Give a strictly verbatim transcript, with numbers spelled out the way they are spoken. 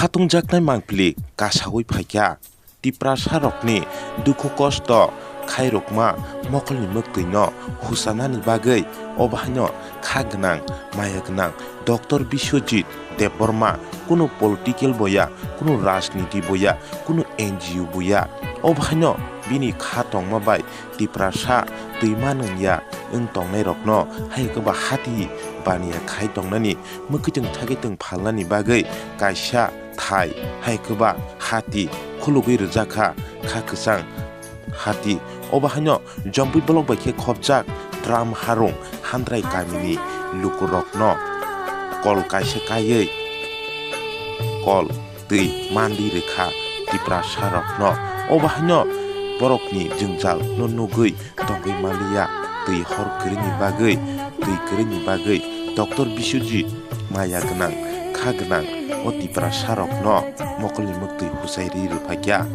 Khatungjaknai mangpili kasaui phaikha. Tiprasarokni dukhu kosto khairokma mokolni mwktwino husanani bagwi, obahaino kha gwnang, maya gwnang Doctor Biswajit Debbarma, kunu political boya, kunu rajniti boya, kunu N G O boya, obahaino bini kha tongma bai Tiprasa twima nungya wng tongnairokno hai khe ba hati baniya khai tongnani, mwkhwtwng thagwitwng phalnani bagwi kaisa thai hai khe ba hati khulugwi rwjakha, kha kwchang hati. Obahaino Jompui block bai khe khopjak Tram Harung Handrai kamini lukurokno kol kaisa kaiwi kol twi manwi rwkha Tiprasarokno. Obahaino borokni jwngjal no nugwi tongwi manliya, twi hor kwrwini bagwi, twi kwrwini bagwi Doctor Biswajit maya gwnang, kha gwnang o Tiprasarokno mokolni mwktwi huchai ri rwphaikha.